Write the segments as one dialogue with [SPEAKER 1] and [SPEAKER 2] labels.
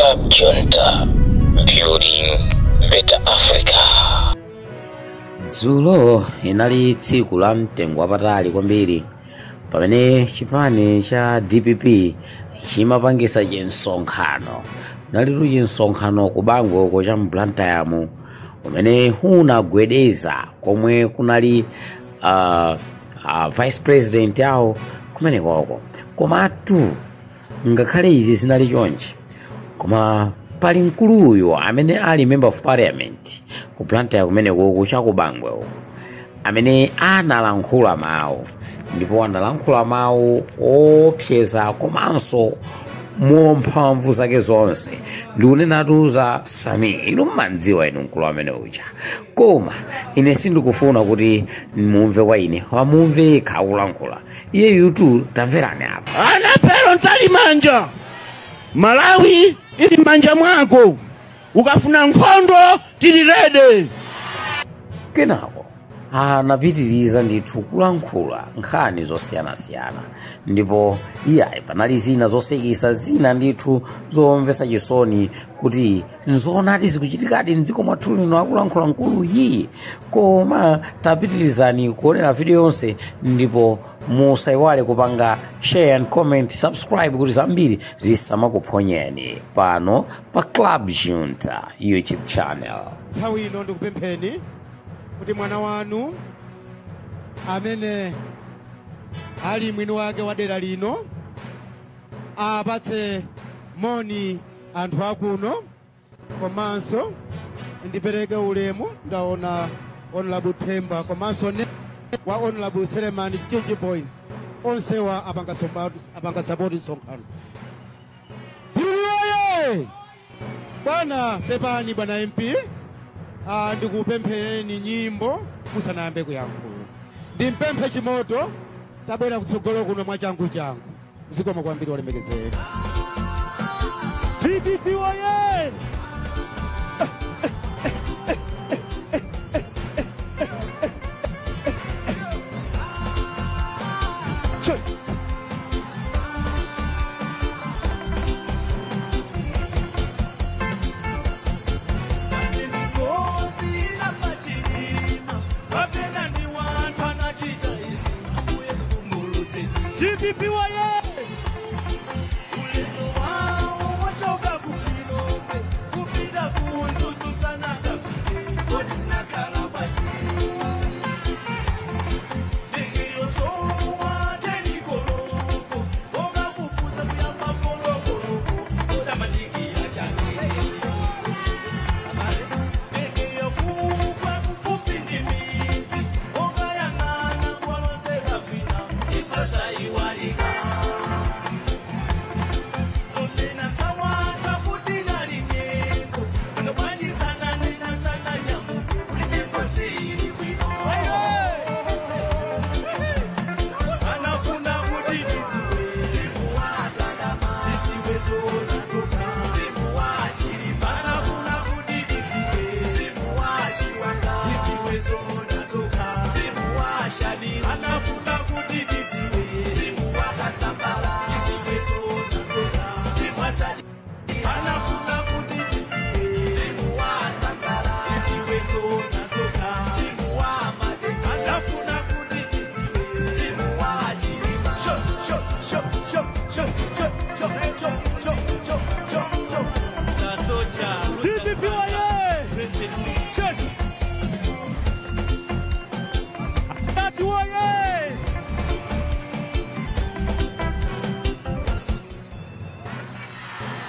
[SPEAKER 1] Club Junta, building better Africa.
[SPEAKER 2] Dzulo inali tsiku la mtengo wapatali kwambiri pamene chipani cha DPP chimapangisa chinsonkhano. Unalitu chinsonkhano ku Bangwe uko cha m'Blantyre umene unagwedeza komwe kunali vice president yawo kumenekoko. Komatu ngakhale izi zinali chonchi, koma pali mkuluyo amene ali member of parliament ku Blantyre kumeneko cha ku Bangwe uko, amene analankhula mawu, ndipo analankhula mawu opseza komanso mumphamvu zake zonse. Ndikunenatu za Sameer. Inu mmandziwa inu mkulu amene uja, koma ine sindikufuna kuti mumve kwa ine, wamumve kulankhula iye yutu. Tamverani apa.
[SPEAKER 3] Annabel Mtalimanja, Malawi ili m'manja mwako, ukafuna nkhondo tili ready.
[SPEAKER 2] Kenako anapitiriza ndithu kulankhula nkhani zosiyanasiyana, ndipo iyayi panali zina zosekesa, zina ndithu zomvetsa chisoni kuti nzoonadi zikuchitikadi mdziko mwathu lino akulankhula mkulu yi. Koma tapitirizani kuonera video yonse, ndipo musayiwale kupanga share and comment, subscribe kuti zambiri zisamakuphonyeni pano pa Club Junta YouTube channel.
[SPEAKER 4] Nthawi ino ndikupempheni kuti mwana wanu amene ali mwini wake wa dera lino apatse moni anthu akuno, komanso ndipereke ulemu. Ndaona Honorable Themba komanso ne wa Honorable Selemani Chinji Boys, onsewa apanga support msonkhano. Oye! Bwana, pepani bwana MP, ndikupemphereni nyimbo musanayambe kuyankhula. Ndimpemphe Chimoto, tabwera kutsogolo kuno mwachangu changu. Zikomo kwambiri, walemekezeka.
[SPEAKER 5] DPP oye! DPP oye! DPP oye! Church! Adati oye!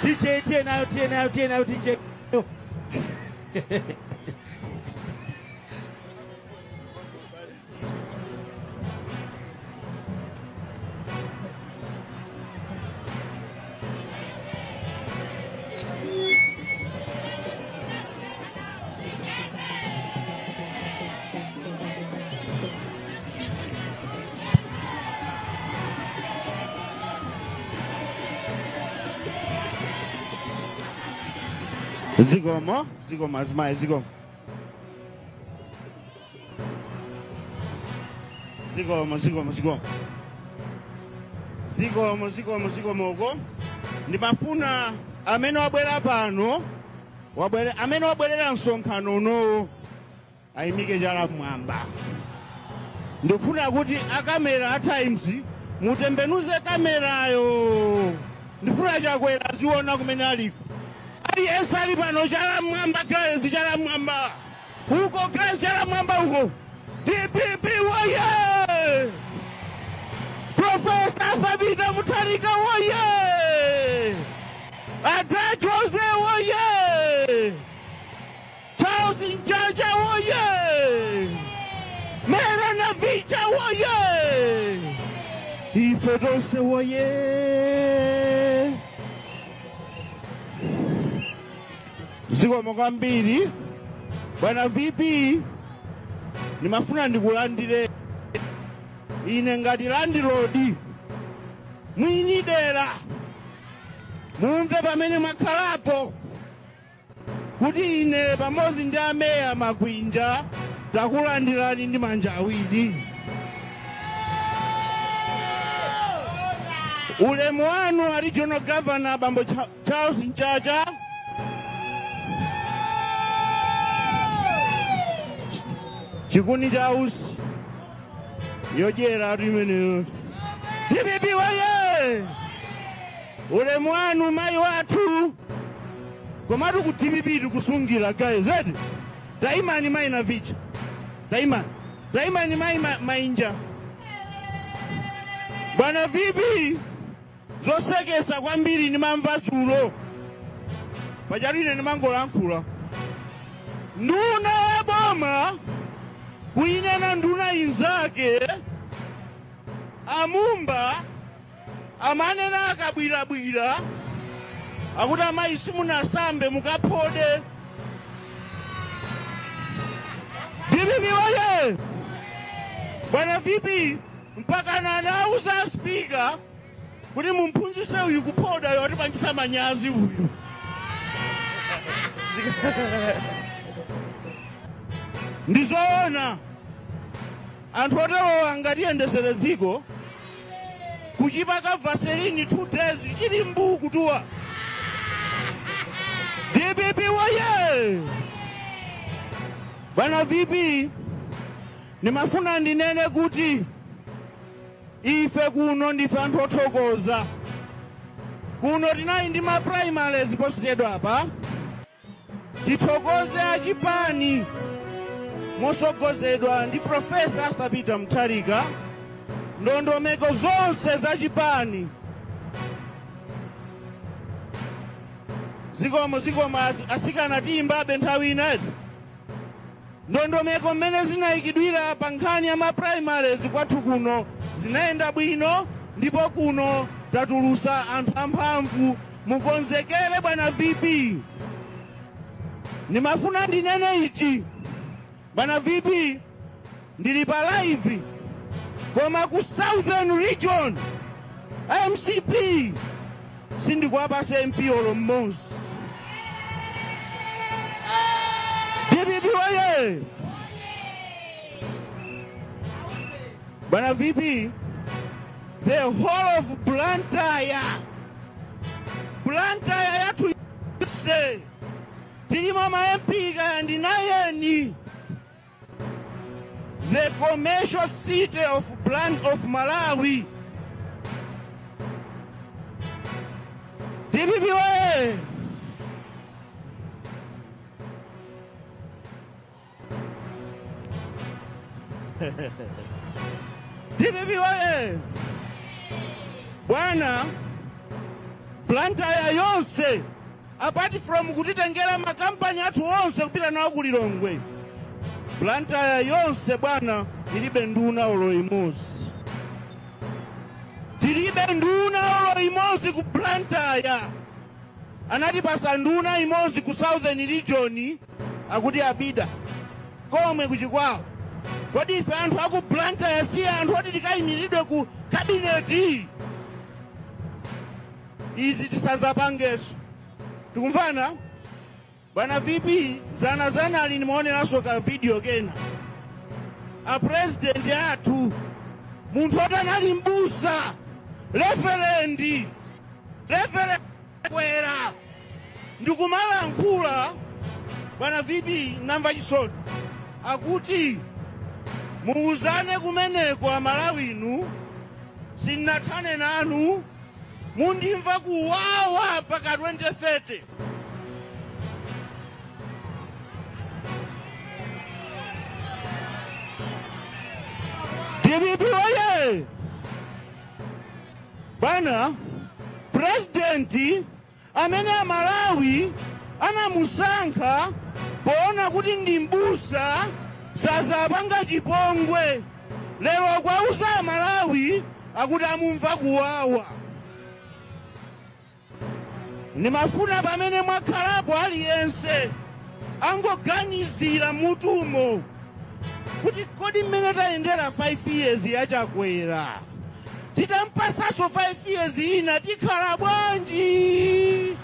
[SPEAKER 5] DJ tiye nayo, tiye nayo, tiye nayo DJ.
[SPEAKER 3] Zikomo, zikomo azimayi, zikomo. Zikomo, zikomo, zikomo. Zikomo, zikomo, zikomo uko. Ndimafuna Amene wabwera pano, amene wabwerera msonkhano unowo ayimike chala mmwamba. Ndikufuna kuti akamera a Times mutembenuze kamerayo. Ndifuna Chakwera aziona kumene aliko. Aliyense ali pano chala mmwamba, guys, chala mmwamba. Uko guys, chala mmwamba uko. DPP woye! Professor Fabita Mutharika woye! Ada Jose woye! Charles Njaja woye! Mera Navicha woye! Ife tonse woye! Zikomo kwambiri bwana VP, nimafuna ndikulandire ine ngati landlord mwini dera, mumve pamene mwakhalapo kuti ine pamodzi ndi ameya Makwinja takulandirani ndi manja awiri. Ulemu wanu a regional governor Bambo Charles Njaja, chikuni cha usi yodyera imeneyo. DPP woye! Ulemu wanu mayi wathu. Komatu ku DPP tikusungira guys, eti taimani mayi Navicha, taimani, taimani mayi Mainja. Bwana VP, zosekesa kwambiri ndimamva dzulo pajatu ine ndimangolankhula. Nduna ya boma kuinena nduna inzake amumba amanena akabwirabwira akuti amayi simunasambe mukaphode. DPP woye! Bwana VP, mpaka anauza speaker kuti mumphunzitse uyu kuphoda yo atipangisa manyazi uyu. Ndizoona anthu oterowa angatiyendesere dziko kuchipaka vaseline 2 days chili mbuku tuwa. DPP woye! Bwana VP, nimafuna ndinene kuti ife kuno ndife anthu othokoza. Kuno tinali ndi ma primaries posachedwa apa. Tithokoze achipani mosogozedwa ndi Professor Arthur Peter Mutharika, ndondomeko zonse za chipani. Zikomo, zikomo asikana tiyimbabe nthawi inati. Ndondomeko mmene zinayikidwira pa nkhani ya ma primaries kwathu kuno zinayenda bwino, ndipo kuno tatulusa anthu amphamvu. Mukonzekere bwana VP. Nimafuna ndinene ichi bwana VP, ndili pa live koma ku Southern Region MCP sindikuwapasa MP olo mmodzi. DPP woye! Bwana VP, the whole of Blantyre, Blantyre yathu yonse tilimo ma MP kaya ndi 9. The commercial city of Blant of Malawi. DPP woye! DPP woye! Bwana, Blantyre yonse apart from kutitengera makampani athu onse kupita nawo ku Lilongwe, Blantyre yonse bwana ilibe nduna olo imodzi. Tilibe nduna olo imodzi ku Blantyre. Anatipasa nduna imodzi ku Southern Region akuti abida komwe kuchikwawo. Kodi ife anthu aku Blantyre si anthu oti tikayimiridwe ku kabineti? Izi tisazapangeso. Tikumvana? Bwana VP, zana zana ali nimaoneranso ka video kena. A president athu munthu oti anali mbusa, reverend, Reverend Kwera. Ndikumalankhula bwana VP, namva chisoni akuti muuzane kumeneko Amalawinu, sinathane nanu, mundimva kuwawa mpaka 2030. DPP oye! Bwana presidenti amene Amalawi anamusankha poona kuti ndi mbusa, sazapanga chipongwe. Lero kwauza Amalawi akuti amumva kuwawa. Nimafuna pamene mwakhalapo aliyense angoganizira mutumo kuti kodi mmene tayendera 5 years yachakwera, titampasaso 5 years ina tikhala bwanji?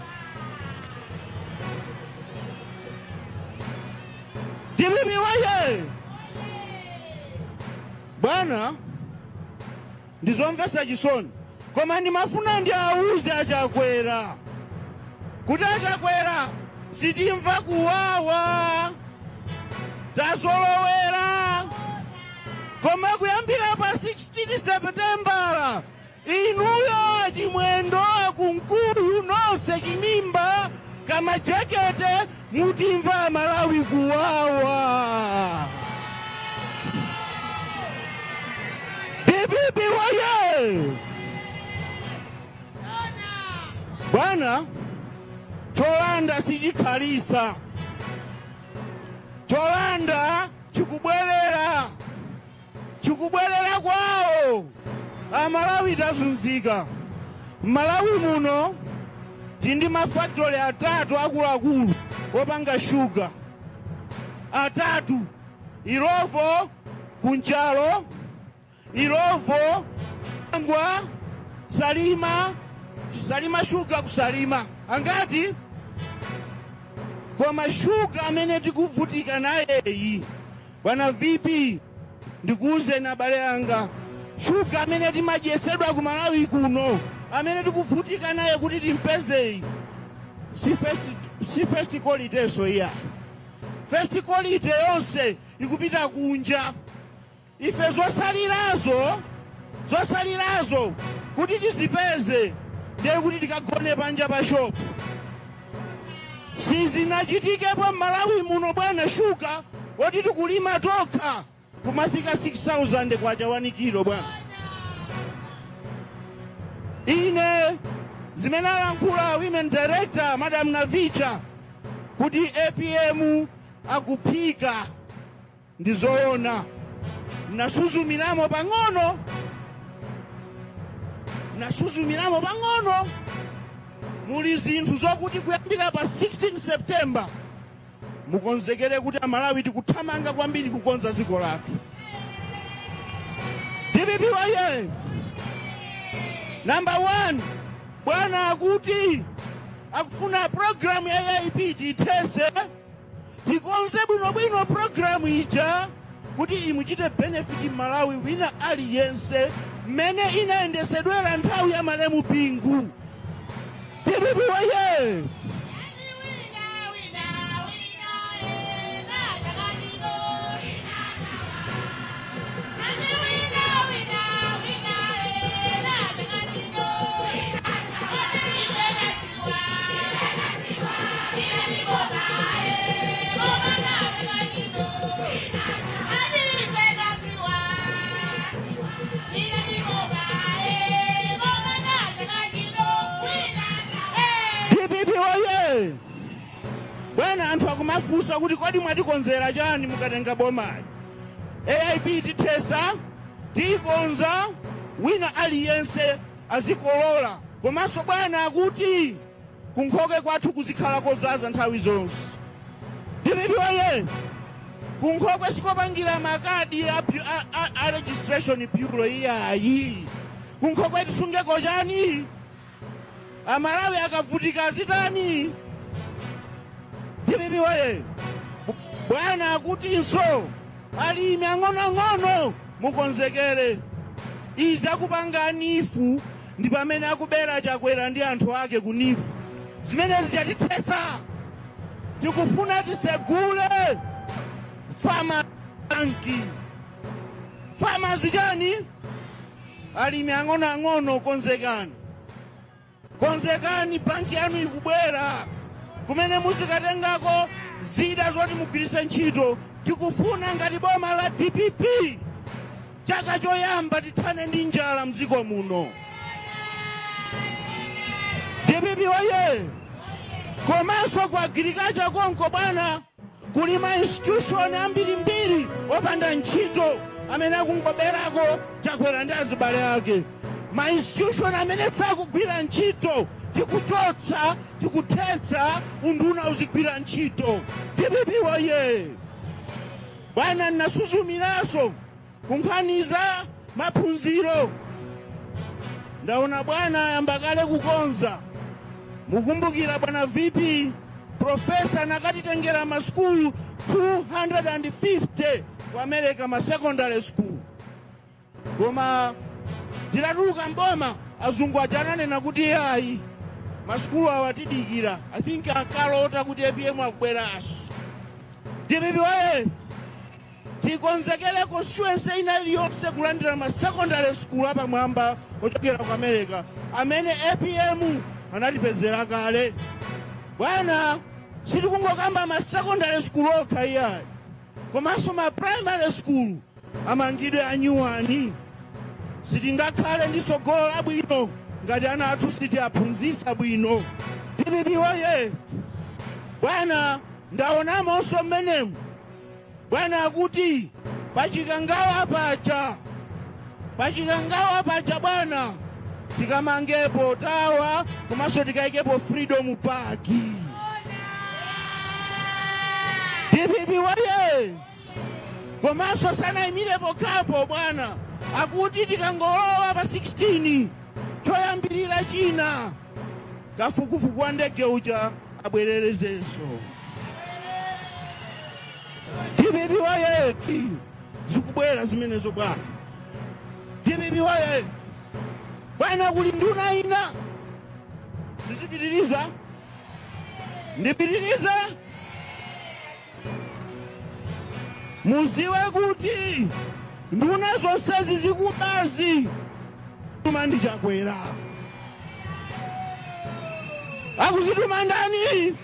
[SPEAKER 3] DPP waye! Bwana, ndizomvetsa chisoni, koma ndimafuna ndi auze achakwera kuti achakwera, sitimva kuwawa, tazolowera. Koma kuyambira pa 16 Septembala, inuyo Chimwendo, Kunkuyu, nonse chimimba kamajekete, mutimva Malawi kuwawa. DPP waye! Bwana, cholanda sichikhalisa, cholanda chikubwerera, chikubwerera kwawo. Amalawi tazunzika. Malawi muno tindi mafactory atatu akuluakulu opanga shuga atatu: Illovo kunchalo, Illovo Ngwa, Salima, Salima Shuga kusalima. Angati? Koma shuga amene tikuvutika nayeyi, bwana VP, ndikuuze na bale anga, shuga amene timadyesedwa ku Malawi kuno, amene tikuvutika naye kuti timpezeyi, si first quality. So iya first quality yonse ikupita kunja. Ife zosalirazo, zosalirazo kuti tizipeze ndiye kuti tikagone panja pa shopu. Sizinachitikepo m'Malawi muno, bwana, shuga woti tikulima tokha kumafika 6000 kwacha 1 kilo. Bwana, ine zimene alankhula women director Madam Navicha kuti APM akuphika ndi zoona. Nasuzumiramo pang'ono, nasuzumiramo pang'ono. Muli zinthu zokuti kuyambira pa 16 September mukonzekere kuti Amalawi tikuthamanga kwambiri kukonza dziko lathu. DPP waye! Number one, bwana akuti akufuna programu ya AIP tithese, tikonze bwinobwino programu ija kuti imuchite benefit Malawi wina aliyense, mmene inayendesedwera nthawi ya malemu Bingu. DPP waye!
[SPEAKER 6] Wina, wina, wina, wina, wina, wina,
[SPEAKER 3] DPP oye! Bwana, anthu akumafunsa kuti kodi mwatikonzera chani mukatenga bomayi? AIP tithesa, tiyikonza, wina aliyense azikolola. Komanso bwana akuti kunkhokwe kwathu kuzikhala kozaza nthawi zonse. DPP oye! Kunkhokwe sikopangira makadi a registration bureau iyayi. Kunkhokwe tisungeko chani? Amalawi akavutika azitani? DPP oye! Bwana akutinso alimi ang'onoang'ono mukonzekere. Izi akupanga NEEF, ndi pamene akubera Chakwera ndi anthu ake ku NEEF. Zimene zijatithesa. Tikufuna tisegule farmer bank. Farmers chani? Alimi ang'onoang'ono, konzekani, konzekani, banki yanu ikubwera kumene muzikatengako zida zoti mugwiritse ntchito. Tikufuna ngati boma la DPP, chaka choyamba tithane ndi njala mdziko muno. DPP oye! Komanso ku agriculture konko, bwana, kuli ma institution ambirimbiri opanda ntchito amene akungoberako Chakwera ndi azibale ake. Ma institution amene sakugwira ntchito tikuchotsa, tikuthetsa, unduna uzigwira ntchito. DPP oye! Bwana, nnasuzumiranso kunkhaniza maphunziro. Ndaona bwana ayamba kale kukonza. Mukumbukira, bwana VP, professor nakatitengera masukulu 250 ku America, ma secondary school, koma titatuluka mboma azungu aja ananena kuti ayi, masukulu awa tidikira. I think ankalota kuti APM akubweranso. DPP oye! Tikonzekere constituency ina iliyonse kulandira ma secondary school apamwamba ochokera ku America amene APM anatipezera kale. Bwana, sitikungokamba ma secondary school okha iyayi, komanso ma primary school amangidwe anyuwani. Sitingakhale ndi tsogolo labwino ngati ana athu sitiaphunzitsa bwino. DPP oye! Bwana, ndaonamonso mmenemu, bwana, akuti pachikangawa paja, pachikangawa paja, bwana, tikamangepo tower komanso tikayikepo Freedom Park. DPP oye! Komanso sanayimire pokhapo, bwana, akuti tikangolowa pa 16, choyambirira china, kafukufuku wa ndege uja abwererezenso. DPP oye! Zikubwera zimenezo, bwana. DPP oye! Bwana, kuli nduna ina. Ndizipitiriza, ndipitiriza. Muziwe kuti nduna zonsezi zikubazi tuma ndi Chakwera. Akuzituma ndani?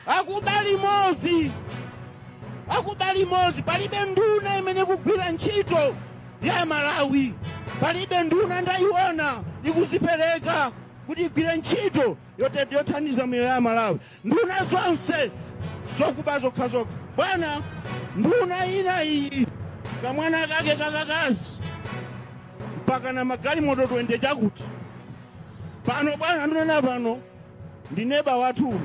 [SPEAKER 3] Akubali mozi, akubali mozi. Palibe nduna imene kugwira ntchito ya Malawi. Palibe nduna ndayiona ikuzipereka kuti igwire ntchito yothandiza miyoyo ya Malawi. Nduna zonse zokuba zokhazokha. Bwana, nduna ina iyi, kamwana kake kakakazi, mpaka na magalimoto 20 chakuti. Pano, bwana, ndinena pano ndi neba wathu,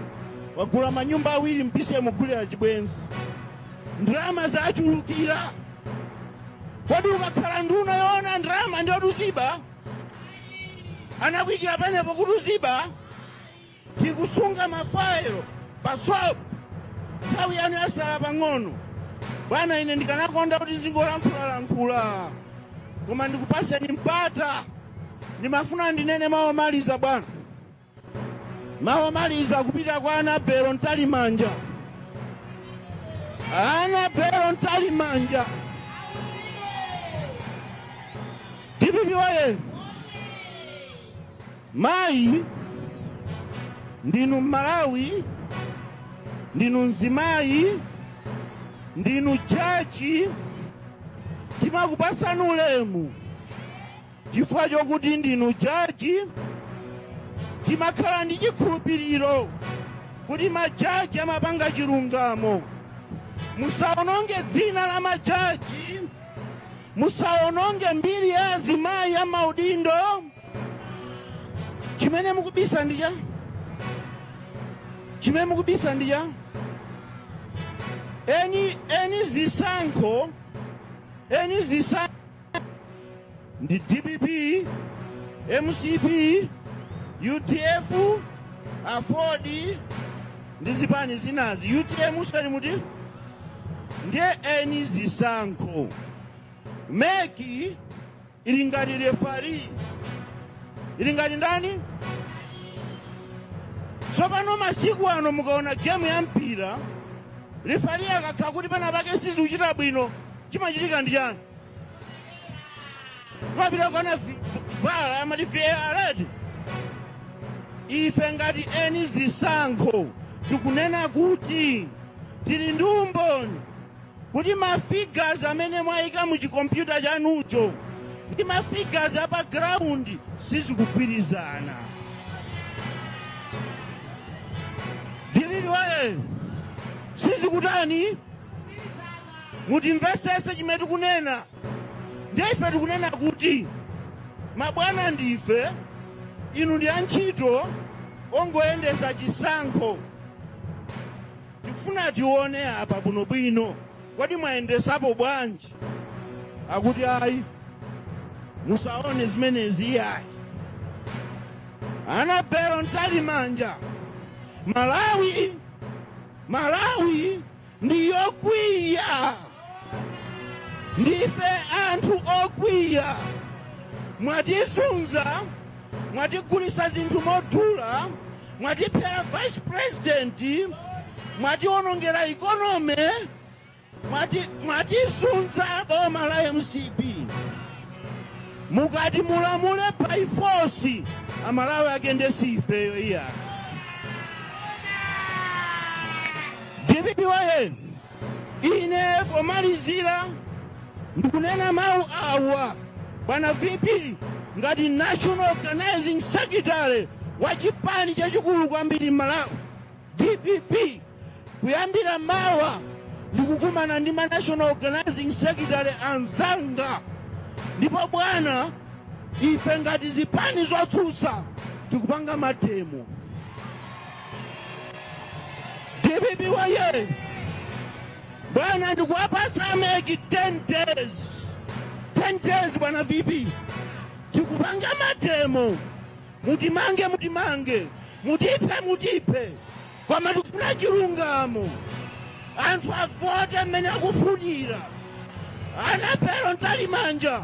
[SPEAKER 3] wagula manyumba awiri mpise mugulira chibwenzi. Ndalama zachulukira. Kodi ukakhala nduna yoona ndalama ndiyoti uziba? Anakwikira panepo kuti uziba? Tikusunga mafailo pasopo. Nthawi yanu yasala pang'ono. Bwana, ine ndikanakonda kuti zingolankhulalankhula, koma ndikupaseni mpata. Ndimafuna ndinene mawu omaliza, bwana, mawu omaliza kupita kwa Annabel Mtalimanja. Annabel Mtalimanja, DPP oye! Mayi, ndinu Malawi, ndinu mzimayi, ndinu jaji. Timakupasani ulemu chifukwa chokuti ndinu jaji. Timakhala ndi chikhulupiriro kuti majaji amapanga chilungamo. Musaononge dzina la majaji, musaononge mbiri ya azimayi ya maudindo. Chimene mukubisa ndija, chimene mukubisa ndija eni zisankho, eni zisankho ndi DPP, MCP, UDF, AFORD ndi zipani zinazi, UTM usali muti, ndiye eni zisankho. MEC ili ngati referee, ili ngati ndani? Tsopano masiku ano mukaona game ya mpira, referee akakhala kuti pana pake sizikuchita bwino, chimachitika ndi chani? Mapita kuona VAR, amati VAR. Ife ngati eni zisankho tikunena kuti tili ndi umboni kuti ma figures amene mwayika mu chikompyuta chanucho ndi ma figures apa ground sizikugwirizana. DPP waye, sizikutani? Mutimvesese chimene tikunena. Ndiye ife tikunena kuti mabwana ndife, inu ndi antchito ongoyendesa chisankho. Tikufuna tione apa bwinobwino, kodi mwayendesapo bwanji? Akuti ayi, musaone zimenezi iyayi. Annabel Mtalimanja, Malawi, Malawi ndiyokwiya. Ndife anthu okwiya. Mwatizunza, mwatigulisa zinthu modula, mwatiphera vice president, mwationongera economy, mwatizunza boma la MCP. Mukati mulamule by force, amalawi agende sifeyo iya. DPP waye, ine pomalizira ndikunena mawu awa. Bwana VP ngati National Organizing Secretary wa chipani chachikulu kwambiri Malawi, DPP, kuyambira mawa ndikukumana ndi ma National Organizing Secretary anzanga. Ndipo bwana, ife ngati zipani zotsutsa tikupanga ma demo. DPP waye, bwana, ndikuwapasa MEC 10 days. 10 days, bwana VP, tikupanga ma demo. Mutimange, mutimange, mutiphe, mutiphe, koma tikufuna chilungamo. Anthu avote mmene akufunira. Annabel Mtalimanja,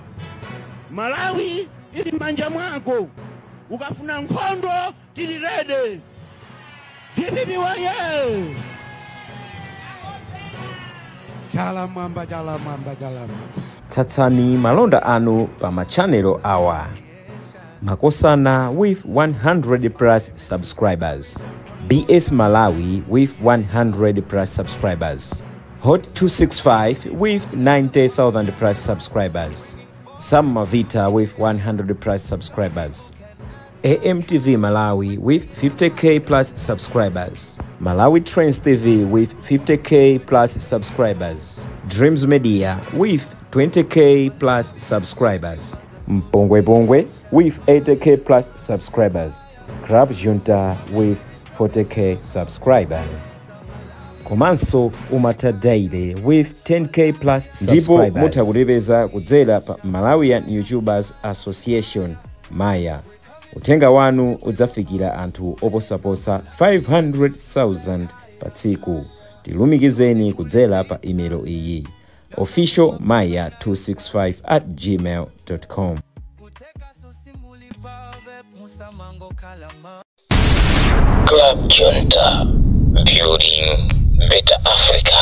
[SPEAKER 3] Malawi ili m'manja mwako. Ukafuna nkhondo tili ready. DPP waye!
[SPEAKER 4] Chala mwamba, chala mwamba, chala mwamba.
[SPEAKER 7] Tsatsani malonda anu pa ma channel awa: Makosana with 100 plus subscribers, BS Malawi with 100 plus subscribers, Hot 265 with 90,000 plus subscribers, Sam Mavita with 100 plus subscribers, AMTV Malawi with 50K plus subscribers, Malawi Trends TV with 50K plus subscribers, Dreams Media with 20K plus subscribers, Mpongwe Pongwe with 80K plus subscribers, Crab Junta with 40K subscribers. Komanso Umata Daily with 10K plus
[SPEAKER 8] Ndipo
[SPEAKER 7] subscribers.
[SPEAKER 8] Mutha kutipeza kudzera pa Malawian YouTubers Association, Maya. Uthenga wanu udzafikira anthu oposaposa 500,000 pa tsiku. Tilumikizeni kudzera pa imelo iyi: officialmaya265@gmail.com.
[SPEAKER 1] Club Junta, building better Africa.